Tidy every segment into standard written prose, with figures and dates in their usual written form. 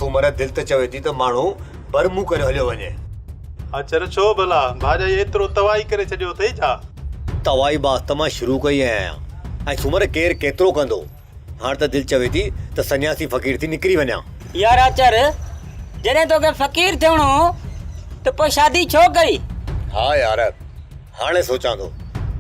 سومر دل ته چوي ٿي ته ماڻهو بر منهن ڪري هليو وڃي. آچر، ڇو ڀلا؟ ڀاڄائي ايترو توائي ڪري ڇڏيو اٿئي ڇا؟ توائي باز ته مان شروع ڪئي آهيان ۽ سومر ڪير ڪيترو ڪندو. هاڻ ته دل چوي ٿي ته سنياسي فقير ٿي نڪري وڃان. يار آچر، جڏهن توکي فقير ٿيڻو هو ته پوء شادي ڇو ڪئي؟ ها يار، هاڻي سوچان ٿو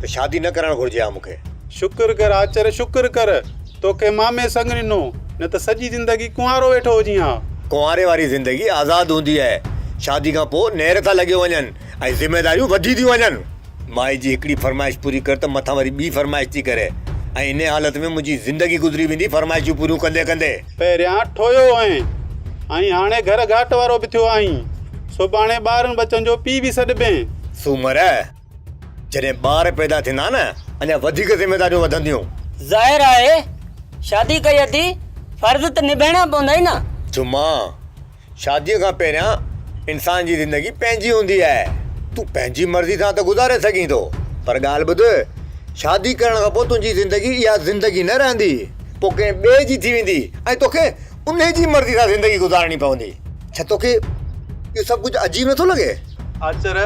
ته شادي نه ڪرڻ گهرجي ها مون کي. شڪر ڪر آچر، شڪر ڪر، توکي مامي سڱ ڏنو، نه ته سڄي زندگي ڪنوارو ويٺو هجين ها. ڪنواري واري زندگي آزاد هوندي آهي. شادي کان پوء نير ٿا لڳيو وڃن ۽ ذميداريون وڌي ٿيون وڃن. مائي جي هڪڙي فرمائش پوري ڪر ته مٿان وري ٻي فرمائش ٿي ڪري ۽ انهيء حالت ۾ منهنجي زندگي گذري ويندي فرمائشون پوريون ڪندي ڪندي. پهريان ٺوهيو هئين ۽ هاڻي گهر گهاٽ وارو به ٿيو آهين. سڀاڻي ٻارن ٻچن جو پيء به سڏبين. سومر، جڏهن ٻار پيدا ٿيندا نه اڃا وڌيڪ ذميداريون وڌنديون. ظاهر آهي شادي ڪئي اٿي فرض ته نڀائڻا پوندائي نه. جمعا، شاديء کان پهريان انسان جي زندگي پنهنجي هوندي آهي. تون پنهنجي مرضي سان ته گذاري سگهين ٿو، پر ڳالهه ٻڌ، شادي ڪرڻ کان پوء تنهنجي زندگي اها زندگي نه رهندي، پوء ڪنهن ٻئي جي ٿي ويندي ۽ توکي انهي جي مرضي سان زندگي گذارڻي پوندي. ڇا توکي اهو سڀ ڪجهه عجيب نٿو لڳي؟ آچر،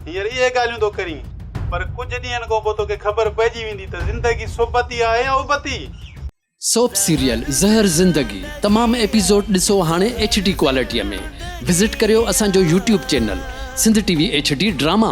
هينئر اهي ڳالهيون ٿو ڪرين، پر ڪجهه ڏينهن کان پوء توکي خبر پئجي ويندي ته زندگي صحبتي آهي يا ابتي. سوپ سيريل زهر زندگي تمام ايپيسوڊ ڏسو هاڻي ايڇ ڊي ڪوالٽي ۾ وزٽ ڪريو اسان جو YouTube channel Sindh T V H D drama.